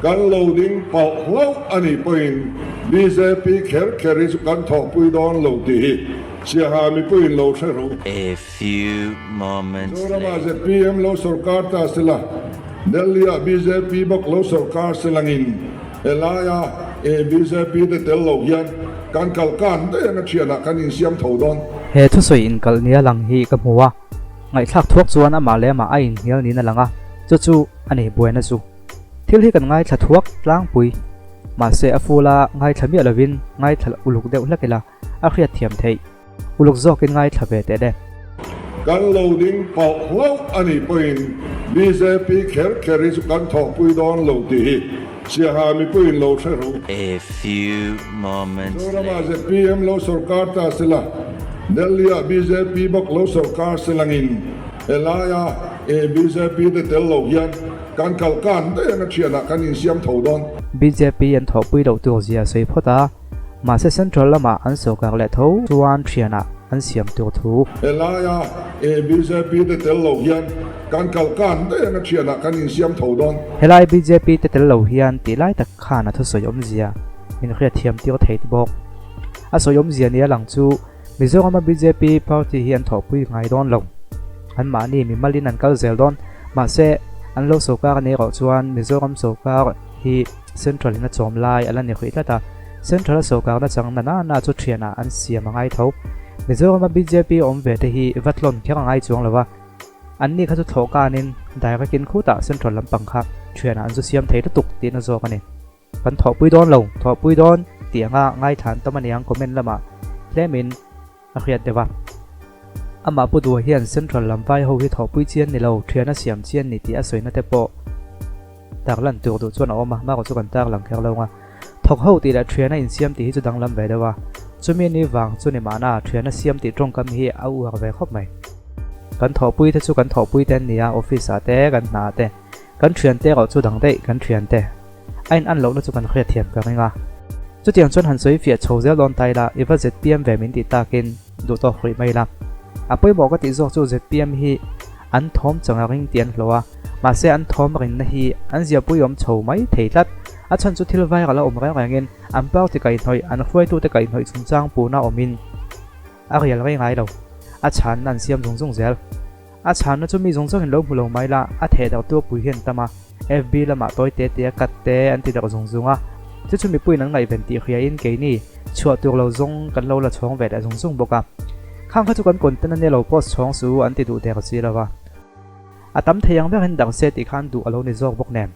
Kan lo ding pauh hlauh a nih pawhin bjp kher kher hi chu kan thawhpui dawn lo tih hi Siaha mipuiin lo hre ru. A few moments Mizoramah later. zpm lo sorkar ta sela, Delhi-ah bjp bawk lo sorkar selangin helaia bjp te tel lo hian kan kal kan daih anga thianah kan insiam tho dawn. He thusawi inkalh nia lang hi ka hmu a, ngaihthlak thuak chuan amah leh amah a inhnial niin a lang a, chu chu a nei buaina chu. Thil hi kan ngaithla thuak tlangpui, mahse a full a ngaithla miah lovin ngaithla uluk deuh hlek ila a hriat thiam theih. Uluk zawkin ngaithla ve teh le. Kan lo ding pauh hlauh a nih pawhin bjp kher kher hi chu kan thawhpui dawn lo tih hi Siaha mipuiin lo hre ru. A few moments Mizoramah later. zpm lo sorkar ta sela, Delhi-ah bjp bawk lo sorkar selangin helaia bjp te tel lo hian Kan kal kan daih anga thianah kan insiam tho dawn. Bjp an thawhpui loh tur zia sawi phawt a, mahse Central lamah an sawrkar leh tho chuan thianah an siam tur thu. Helaia bjp te tel lo hian kan kal kan daih anga thianah kan insiam tho dawn. Helai bjp te tel lo hian tih lai tak khan a thusawi awmzia min hriatthiam tir thei bawk. A sawi awmzia nia lang chu Mizorama bjp party hi an thawhpui ngai dawn lo. Anmahni mimalin an kal zel dawn. Mahse, an lo sawrkar a nih erawh chuan Mizoram sawrkar hi Central in a chawm lai a la ni hrih tlat a. Central a sawrkarna chang na na na chu thianah an siam a ngai tho. Mizorama bjp awm ve te hi va tlawn kher a ngai chuang lo a. Anni kha chu thlawh kanin direct in khutah Central lampang kha thianah an zu siam thei lutuk tihna zawk a ni. Kan thawhpui dawn lo, thawhpui dawn tih anga ngaithlan tam aniang comment lamah tlemin a hriat deuh a. Amah Pu Dua hian Central lam vai ho hi thawhpui chian ni lo, thian a siam chian ni tih a sawina te pawh tarlan tur duh chuan a awm a, mahrawh chu kan tarlang kher lo nga. Thawk ho tih leh thian a insiam tih hi chu danglam ve deuh a, chumi ni vang chu ni mahna thian a siam tih tawngkam hi a uar ve khawp mai. Kan thawhpui te chu kan thawhpui te an ni a, office ah te, kan hna ah te. Kan thiante erawh chu dang daih kan thiante a in an lohna chu kan hriatthiam ka ring a. Chutiang chuan han sawi fiah chho zel dawn ta ila, i va zpm ve min tih takin duh tawk hrih mai ila. A pawimawh ka tih zawk chu zpm hi an thawm chang a ring tih an hlawh a, mahse an thawm rinna hi an ziahpui awm chho mai thei tlat. A chhan chu thil viral a awm reng rengin an party kaihhnawih, an hruaitute kaihhnawih chungchang puna awmin a rial rei ngai lo. A chhanna an siam zung zung zel. A chhanna chu mi zawng zawngin lo hmu lo mai la, a theh darh tu a pui hian tam a, FB lamah tawi te te a cut te an ti darh zung zung a, chu chu mipuiin an ngaihven tih hriain keini chhuah tur lo zawng kan lo la chhawng ve leh zung zung bawk a. Khang kha chu kan content a nia lo post chhawng su an ti duh der si lo va. A tam thei ang berin darh se tih khan duh a lo ni zawk bawk nen.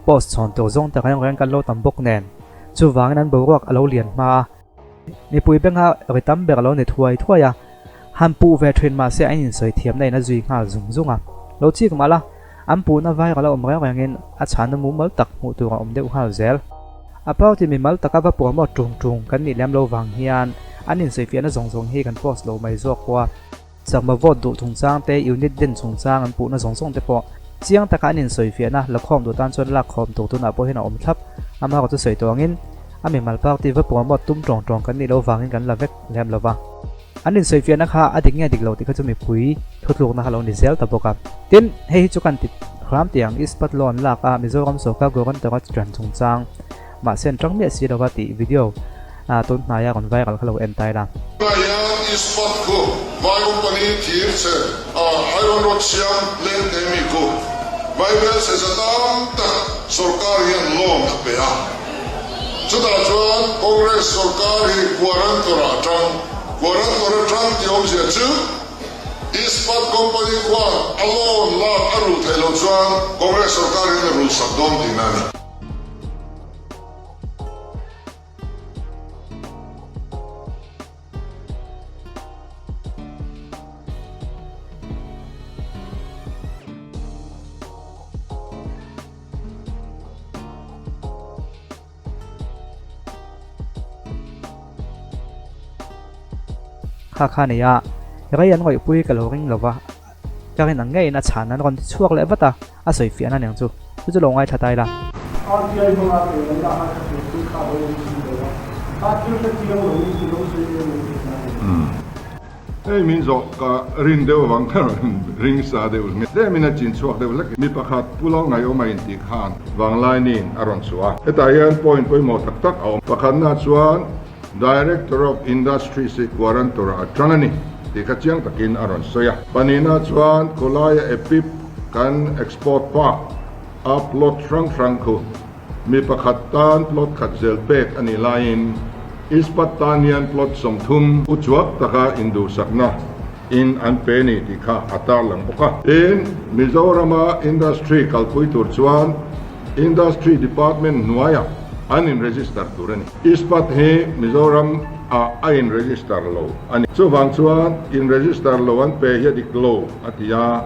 Post chhawn tur zawng ta reng reng kan lo tam bawk nen. Chuvangin an boruak a lo lian hma a. Mipui benga ri tam ber lo ni thuai thuai a, han puh ve thin mahse an insawi thiamna in a zui nghal zung zung a. Lo chik mah la, an puhna viral a awm reng rengin a chhanna mumal tak hmuh tur a awm deuh nghal zel. A party mimal taka va promote tung tung kan nih lem lo vang hian an insawifiahna zawng zawng hi kan post lo mai zawk pawh a. Chakma vote duh chungchang te, unit den chungchang an puhna zawng zawng te pawh chiang taka an insawifiahna lakhawm duh tan chuan lakkhawm tur tunah pawh hian a awm thlap. Amaherawh chu sawi tawh angin a mimal party va promote tum tawng tawng kan nih loh vangin kan la vek lem lo va. An insawifiahna kha a dik nge dik lo tih kha chu mipui thutlukna kha lo ni zel ta bawk a. Tin, hei hi chu kan ti hram tih ang Ispat Loan lak a Mizoram sawrkar guarantor a ṭan chungchang Mahse an ṭang miah si lova tih video tun hnaia rawn viral kha lo en ta ila. Tunah hian Ispat khu Vai company thir chhe iron rod siam leng te mi khu Vaibel chhe za tam tak sorkar hian loan a pe a. Chutah chuan Congress sorkar hi guarantor ah a ṭang. Guarantor a ṭang tih awmzia chu Ispat company khuan a loan lak a rulh theih loh chuan Congress sorkar hian a rulhsak dawn tihna a ni. Kha kha nia, rei an ngawihpui ka lo ring lo va, Ka rin ang ngeiin a chhan an rawn ti chhuak leh vat a, a sawi fiahna aniang chu. Chu chu lo ngaithla ta ila. RTI hmanga pe lam lah khan ka thilpui kha a lo awm si lo a, kha thil hre chiang lo in i lo sawi em em tihna a ni. Hei min zawh ka rin deuh avang kha rawn ring sa deuh nge tlemin a chin chhuak deuh hlek. Mi pakhat Pu Lo Ngaiawma intih khan Vanglainiin a rawn chhuah a. Hetah hian point pawimawh tak tak a awm. Pakhatna chuan Director of Industries hi guarantor ah a tang a ni tih kha chiang takin a rawn sawi a. Pahnihna chuan khawlaia EPIP kan export park a plot hrang hrang khu mi pakhat tan plot khat zel pek a nih laiin Ispat tan hian plot 30 uchuak taka induhsakna in an pe ni tih kha a tarlang bawk a. Tin, Mizorama industry kalpui tur chuan Industry Department hnuaiah an in register tur a ni. Ispat hi Mizoram ah a in register lo a ni. Chuvang chuan in register lo an pe hi a dik lo a ti a,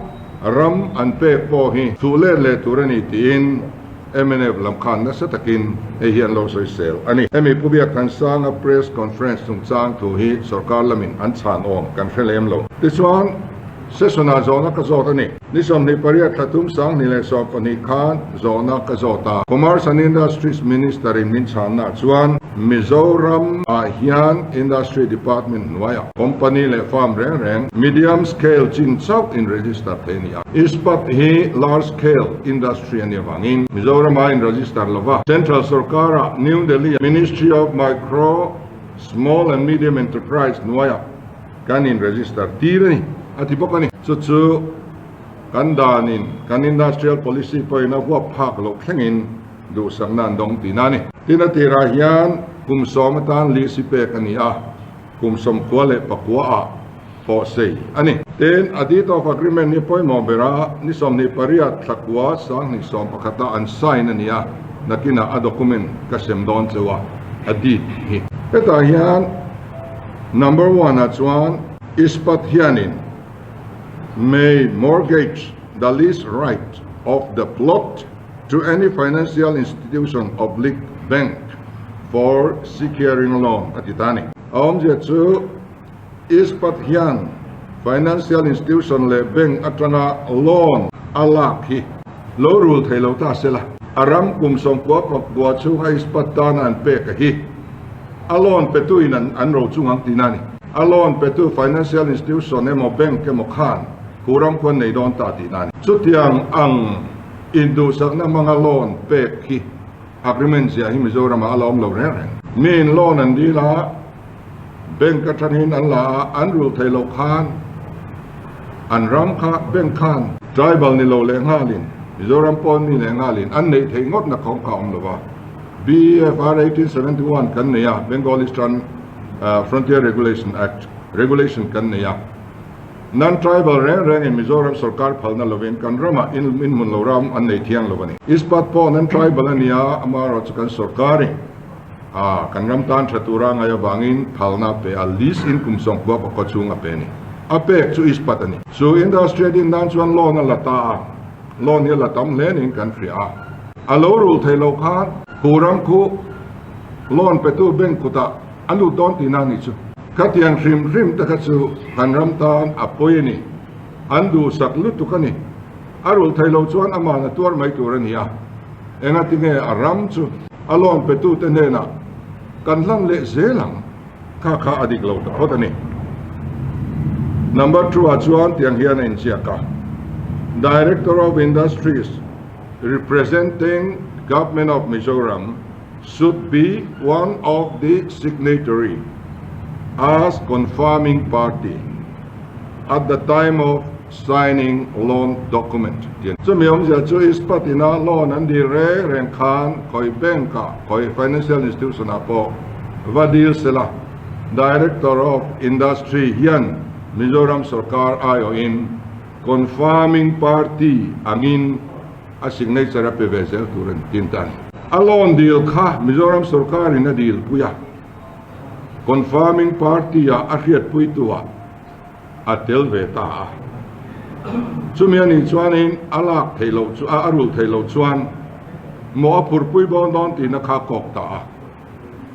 ram an pek pawh hi thuh let leh tur a ni tiin mnf lam khan nasa takin hei hi an lo sawisel a ni. Hemi Pu Biakthansanga press conference chungchang thu hi sorkar lamin an chhan awm kan hre lem lo. Tichuan, session-ah zawhna ka zawt a ni. Ni 28 thla tum 2012 khan zawhna ka zawt a. Commerce and Industries Minister-in min chhanna chuan Mizoram ah hian Industry Department hnuaiah company leh firm reng reng medium scale chin chauh in register thei a ni a. Ispat hi large scale industry a nih avangin Mizoram ah in register lo va. Central sorkar-ah New Delhi Ministry of Micro, Small and Medium Enterprise hnuaiah kan in register tir a ni a ti bawk a ni. Chu chu kan danin kan industrial policy pawhin a huap phak loh thlengin duhsakna an dawng tihna a ni. Tin a tirah hian kum sawm atan lease pek a ni a, kum 94 ah pawh sei a ni. Tin, a deed of agreement hi pawimawh bera ni 28 thla kua 2011 ah an sign a ni a, nakinah a document ka sem dawn cheu a, a deed hi. Hetah hian number one ah chuan Ispat hianin may mortgage the lease right of the plot to any financial institution oblique bank for securing loan a ti ta a ni. A awmzia chu Ispat hian financial institution leh bank atanga loan a lak hi lo rul thei lo ta se la, a ram kum 99 chhunga Ispat tana an pek a hi a loan petuin an ro chung ang tihna a ni. A loan petu financial institution emaw bank emaw khan Khu ram khuan nei dawn ta tihna a ni. Chutiang ang induhsakna hmanga loan pek hi agreement ziah hi Mizoramah a la awm lo reng reng. Miin loan an dil a, bank atangin an la a, an rulh theih loh khan an ram kha bank khan tribal ni lo leh nghalin Mizoram pawn mi leh nghalin an neih theih ngawtna khawng kha a awm lo va. BFR 1871 kan nei a, Bengal Eastern Frontier Regulation Act, Regulation kan nei a. Non-tribal reng rengin Mizoram sorkar phalna lovin kan ramah in hmun lo ram an nei thiang lo a ni. Ispat pawh non-tribal a nia, amaherawh chu kan sorkarin a kan ram tan tha tura ngai avangin phalna a pe a, lease in kum 90 pakua chhung a pe a ni. A pek chu Ispat a ni. Chu industry a din nan chuan loan a la ta a, loan hi a la tam hle niin kan hria a. A lo rul thei lo khan khu ram khu loan petu bank kutah a lut dawn tihna a nih chu. Khatiang hrim hrim te kha chu kan ram tan a pawi a ni. An duhsak lutuk a ni. A rulh thei lo chuan aman a tuar mai tur a ni a. Engatinge a ram chu a loan petute hnenah kan hlan leh zel ang? Kha kha a dik lo ta phawt a ni. Number two ah chuan tiang hian a inziak a, Director of Industries representing Government of Mizoram, should be one of the signatory as confirming party at the time of signing loan document tih a ni. Chumi awmzia chu Ispat ina loan an dil reng reng khan khawi bank ah, khawi financial institution ah pawh va dil sela Director of Industry hian Mizoram sorkar aiawhin confirming party angin A signature a pe ve zel tur a ni tin ta a ni. A loan dil kha Mizoram sorkar in a dil pui a, confirming party ah a hriatpui tu ah a tel ve ta a. Chumi a nih chuanin a lak theih loh chu a rulh theih loh chuan maw a phurpui bawn dawn tihna kha a kawk ta a.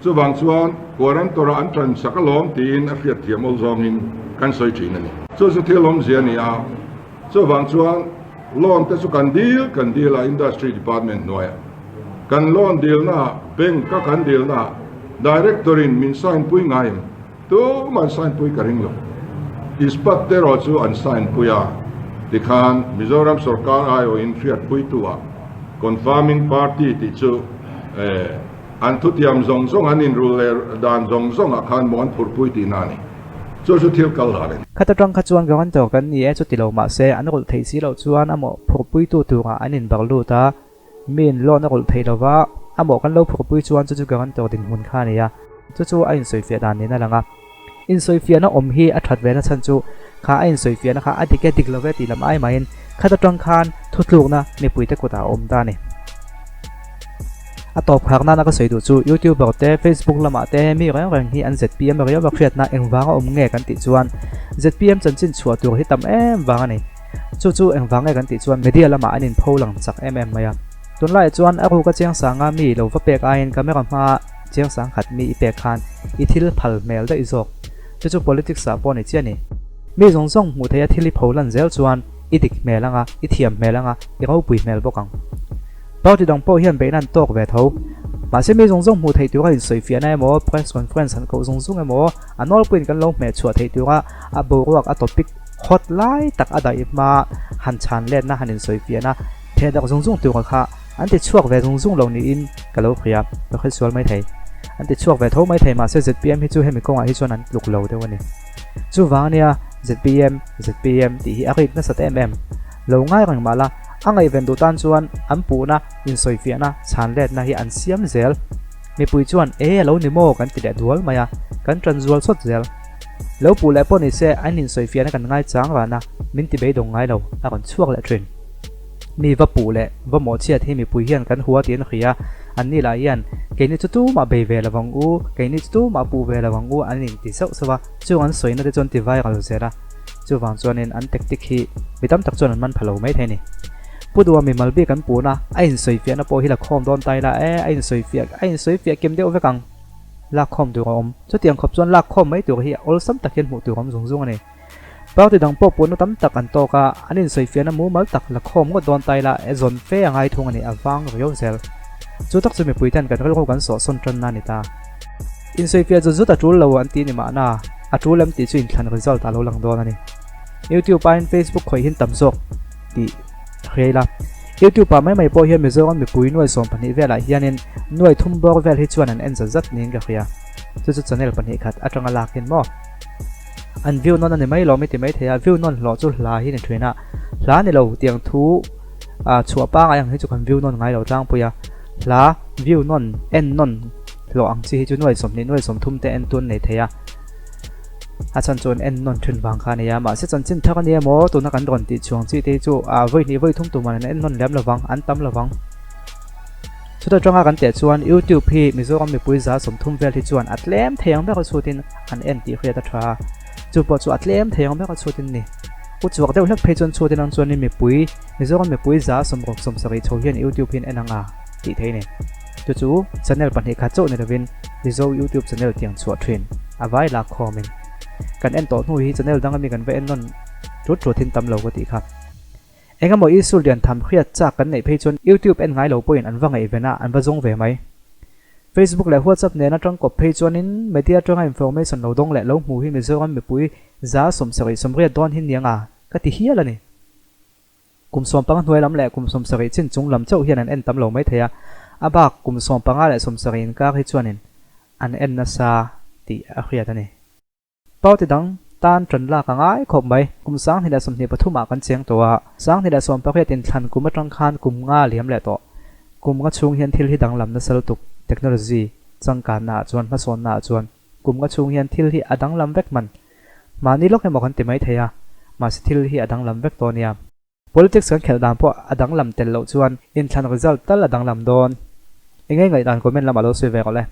Chuvang chuan guarantor ah an tan sak alawm tiin a hriatthiam awl zawngin kan sawi thin a ni. Chu chu thil awmzia a ni a. Chuvang chuan loan te chu kan dil kan dil a Industry Department hnuaiah. Kan loan dilnaah bank a kan dilnaah Director in min sign pui ngai em? Tumah an sign pui ka ring lo. Ispat te erawh chu an sign pui a, tikhan Mizoram sorkar aiawhin hriatpuitu-ah Confirming Party tih chu an thutiam zawng zawng an inrul leh dan zawng zawngah khan maw an phurpui tihna a ni. Chu chu thil kal dan a ni. Khata tang kha chuan guarantor kan ni e chu ti lo mahse an rulh theih si loh chuan a mawhphurhpuitu turah an inbar lut a, Miin loan a rulh theih lova, a mawh kan lo phurpui chuan chu chu guarantor dinhmun kha a ni a, chu chu a insawifiah dan niin a lang a. Insawifiahna awm hi a that ve na chhan chu kha a insawifiahna kha a dik e dik lo ve tih lam ai maiin khat atang khan thutlukna mipuite kutah a awm ta a ni. A tawp khak nana ka sawi duh chu YouTuber te, Facebook lamah te mi reng reng hi an zpm riau a hriatna engvanga awm nge kan tih chuan zpm chanchin chhuah tur hi tam em vang a ni. Chu chu engvang nge kan tih chuan media lamah an inpho lang chak em em mai a. Tunlaiah chuan a ruka chiang sanga mi lo va pek aiin camera hmaa chiang sang khat mi i pek khan i thil phal hmel daih zawk. Chu chu politics ah pawh ni chiah a ni. Mi zawng zawng hmuh theia thil i pho lan zel chuan i dik hmel anga, i thiam hmel anga, i ropui hmel bawk ang. Party dang pawh hian beihna an tawk ve tho. Mahse mi zawng zawng hmuh theih tura insawifiahna emaw, press conference han koh zung zung emaw, a nawlpuiin kan lo hmeh chhuah theih tura a boruak a topic hot lai tak a daih hma han chhan letna han insawifiahna theh dak zung zung tura kha an ti chhuak ve zung zung lo niin ka lo hria, ka hre sual mai thei. An ti chhuak ve tho mai thei mahse zpm hi chu hemi kawngah hi chuan an tluk lo deuh a ni. Chuvang ania zpm, zpm tih hi a rik nasat em em. Lo ngai reng mah la, a ngaihven duh tan chuan an puhna, insawifiahna, chhan letna hi an siam zel. Mipui chuan e a lo ni maw kan ti leh dual mai a, kan tan zual sawt zel. Lo puh leh pawh ni se an insawifiahna kan ngai chang ran a, min ti beidawng ngai lo, a rawn chhuak leh thin. Mi va puh leh va mawhchhiat hi mipui hian kan hua tih an hria, anni lah hian keini chu tumah bei ve lo vang u, keini chu tumah puh ve lo vang u an inti zauh zauh a, chung an sawina te chuan ti viral zel a, chuvang chuanin an tactic hi mi tam tak chuan an man pha lo mai thei a ni. Pu Duha mimal bik an puhna a insawifiahna pawh hi la khawm dawn ta ila e, a insawifiah a insawifiah kim deuh vek ang. Lakkhawm tur a awm. Chutiang khawp chuan lakkhawm mai tur hi a awlsam tak hian hmuh tur a awm zung zung a ni. Party dang pawh puanna tam tak an tawk a, an insawifiahna mumal tak lakhawm ngawt dawn ta ila e zawn fe a ngai thung a ni, a vang riau zel. Chu tak chu mipui ten kan rilru kan sawhsawn tanna a ni ta. Insawifiah zut zut a tul lo an ti ni mahna, a tul em tih chu inthlan result a lo lang dawn a ni. YouTube aiin Facebook khawih hin tam zawk tih hria ila. YouTube ah mai mai pawh hian Mizoram mipui nuai 12 velah hianin nuai thum bawr vel hi chuan an en zat zat niin ka hria. Chu chu channel pahnih khat atanga lak hin maw? An view nawn a ni mai lo mi ti mai thei a, view nawn hlawh chu hla hi ni thin a, hla ni lo tiang thu ah chhuah pangai ang hi chu kan view nawn ngai lo tlangpui a, hla view nawn en nawn hlawh ang chi hi chu nuai 20 nuai 30 te en tun nei thei a. A chhan chuan en nawn thin vang kha a ni a, mahse chanchin thar a ni emaw tuna kan rawn tih chhuang chi te hi chu ah vawi hnih vawi thum tuman an en nawn lem lovang, an tam lovang. Chuta tanga kan teh chuan YouTube hi Mizoram mipui za 30 vel hi chuan a tlem thei ang ber a chhutin an en tih hriat a tha a, chu pawh chu a tlem thei ang ber a chhutin ni. U chuak deuh hlek phei chuan chhutin ang chuanin mipui Mizoram mipui za 60 70 chho hian YouTube hi an en ang a tih theih a ni. Chu chu channel pahnih khat chauh ni lovin Mizo YouTube channel tiang chhuah thin a vai lak khawmin kan en tawh hnu hi channel dang ami kan va en nawn tut tut hin tam lo ka tih kha. Engemaw issue lian tham hriat chak kan neih phei chuan YouTube en ngai lo pawhin an va ngaihven a an va zawng ve mai. Facebook leh WhatsApp nen atang kawp phei chuanin media atanga information lo dawng leh lo hmu hi Mizoram mipui 70 80 dawn hi niang a ka ti hial a ni. Kum 15 hnuai lam leh kum 70 chin chung lam chauh hian an en tam lo mai thei a, a bak kum 15 leh 70 inkar hi chuanin an en nasa tih a hriat a ni. Party dang tan ṭan lak a ngai khawp mai. Kum 2023 ah kan cheng tawh a, 2018 inthlan kum aṭang khan kum nga liam leh tawh. Kum nga chhung hian thil hi danglam nasa lutuk, technology changkanna ah chuan hmasawnna ah chuan kum nga chhung hian thil hi a danglam vek hman. Mahni lawk emaw kan ti mai thei a, mahse thil hi a danglam vek tawh nia. Politics kan khelh dan pawh a danglam tel loh chuan inthlan result tal a danglam dawn. Enge ngaihdan comment lamah lo sawi ve rawh le.